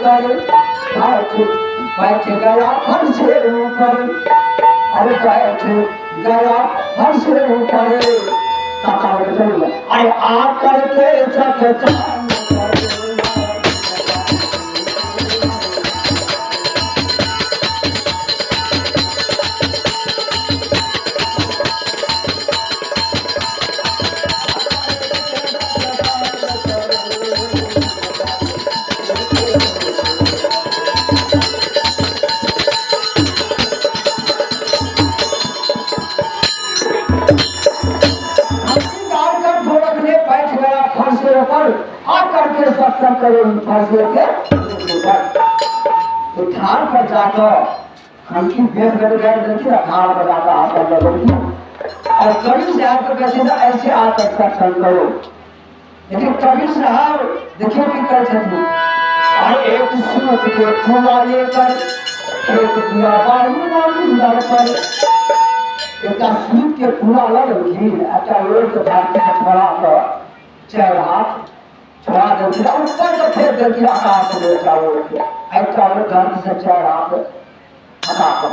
कर बैठ बैठ गया फर्श ऊपर, अरे बैठ गया फर्श ऊपर। अरे आ करके सत्संग आकर के सत्संग करो फर्श के ऊपर। तो ठार पर जाकर खनकी बेच कर गए देखिए, ठार पर जाकर आसन लगेगी और कबीर साहब को कहते हैं ऐसे आकर सत्संग करो। लेकिन कबीर साहब देखिए की करे छथिन, और एक सूत के फूला लेकर एक दिया वायुमंडल पर, एकटा सूत के फूला लऽ लेलखिन, एकटा ओढ़ के धरती के छोड़ा कऽ चारि हाथ छोड़ा देलखिन, ऊपर के फेंक देलखिन आकाश में एकटा ओढ़ के, एकटा ओढ़ धरती से चारि हाथ हटा कऽ।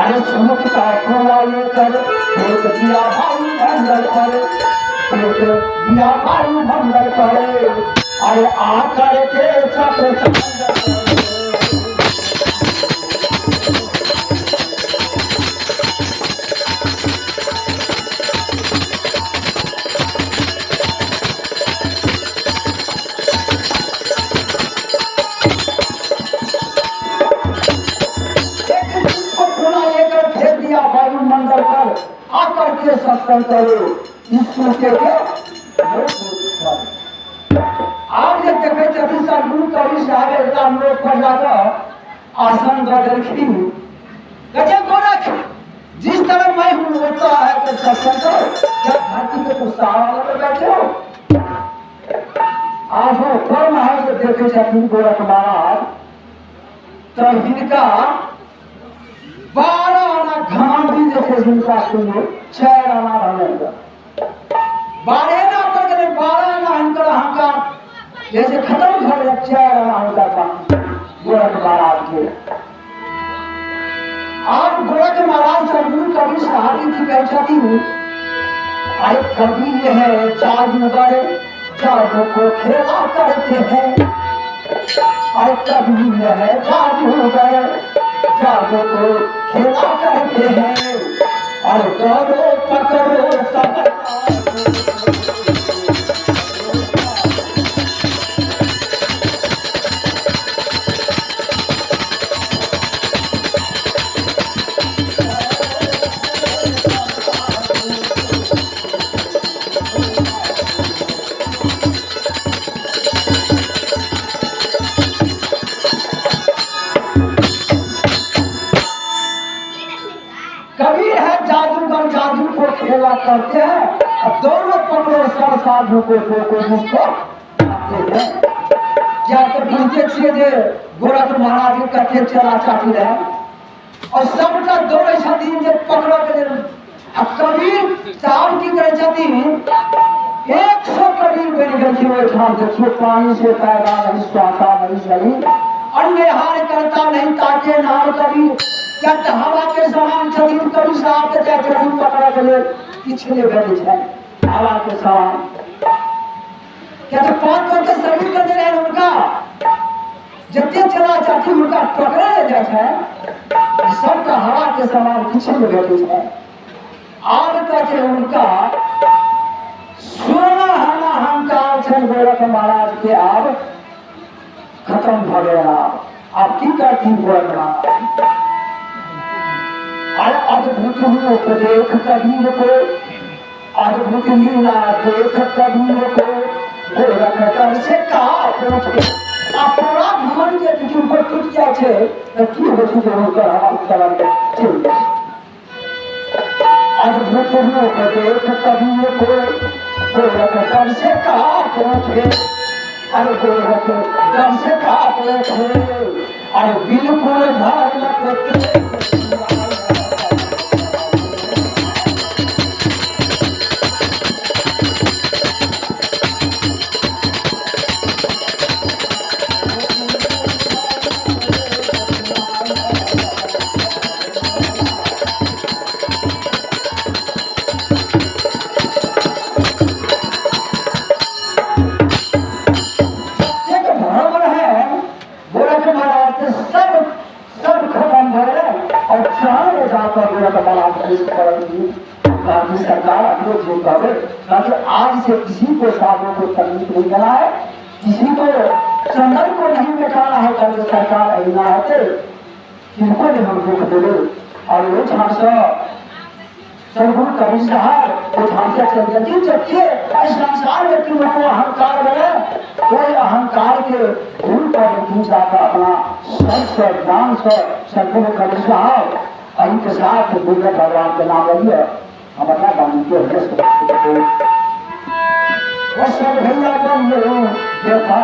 अरे सूत का फूला लेकर फेंक दिया वायुमंडल पर, फेंक दिया वायुमंडल पर। अरे आकर के सत्संग को लेकर फेंक दिया वायुमंडल पर, आकर के सत्संग करो इस सूते के। आब जे देखै छथिन सदगुरु कबीर साहब एकटा लोक पर जाकऽ आसन दऽ देलखिन, कहै गोरख जिस तरह मैं हूँ होता है तो सत्संग करो, क्या धरती के तो सहारा लगे बैठे हो। आज वो कर्म है जे देखै छथिन गोरख महाराज, तऽ हिनका 12 आना घमंडी जे छै हिनका सुनियो 4 आना रहलनि। 12 आना पर गेलै, 12 आना हिनकर अहंकार जैसे खत्म भऽ गेलै, 4 आना हुनका बाकी गोरख महाराज के। और गोरख महाराज सदगुरु कबीर साहब की कहै छथिन, अरे कबीर है जादूगर जादू को खेला करते हैं, अरे कबीर है जादूगर जादू को खेला करते हैं, अरे करो पकड़ो सब। कबीर है जादूगर जादू को खेला करते हैं, और दोनों पकड़ो सब साधु को को मुझको आते हैं। क्या तो बुझते छियै जे गोरख महाराज के कते चेला चाटी रहे, और सबटा दौड़े छथिन जे पकड़ऽ के लेल। आ कबीर साहब की करै छथिन, 100 कबीर बनि गेलखिन ओहिठाम। देखियौ पानी से पैदा नहीं स्वाथा नहीं सही, अन्यहार करता नहीं ताके नाम कबीर। क्या तऽ हवा के समान छथिन कबीर साहब के, जाइ छथिन पकड़ऽ के लेल किछु नहि भेटै छनि हवा के समान। क्या तऽ पाँच पाँच के शरीर के रहनि हुनका, जते चला चाटी हुनका पकड़े ले जाइ छनि, सबके हवा के समान किछु नहि भेटै छनि। आब तऽ जे हुनका 16 आना अहंकार छनि गोरख महाराज के, आब खत्म भऽ गेल। आब की करथिन गोरख महाराज? अरे अद्भुत रूप देख कबीर को, अद्भुत लीला देख कबीर को, गोरख डर से काँप उठे। आ पूरा घमंड जे देखियौ ऊपर टूटि जाइ छै तऽ की होइ छै जे हुनकर उपकरण चलि जाइ छै। अद्भुत रूप देख कबीर को, गोरख डर से काँप उठे, अरे गोरख डर से काँप उठे, अरे बिल्कुल धर्म के। आदेश करल गांधी सरकार अपने जो कहबे ताकि आज से किसी को साधु को तकलीफ नहीं देना है, किसी को चंदन को नहीं मिटाना है। करके सरकार अहिना हेतै, किनको नहीं हम दुख देबै। और ओहिठामसँ सदगुरु कबीर साहब ओहिठाम से चलि गेलखिन। जबकि एहि संसार में किनको अहंकार भेलै, ओहि अहंकार के दूर कऽ देलखिन जाकऽ अपना सबसँ ज्ञानसँ सदगुरु कबीर साहब। एहिके साथ दुर्गा भगवान के नाम लगिए हम अपना गामी के वो सब भैया बंधु देखा।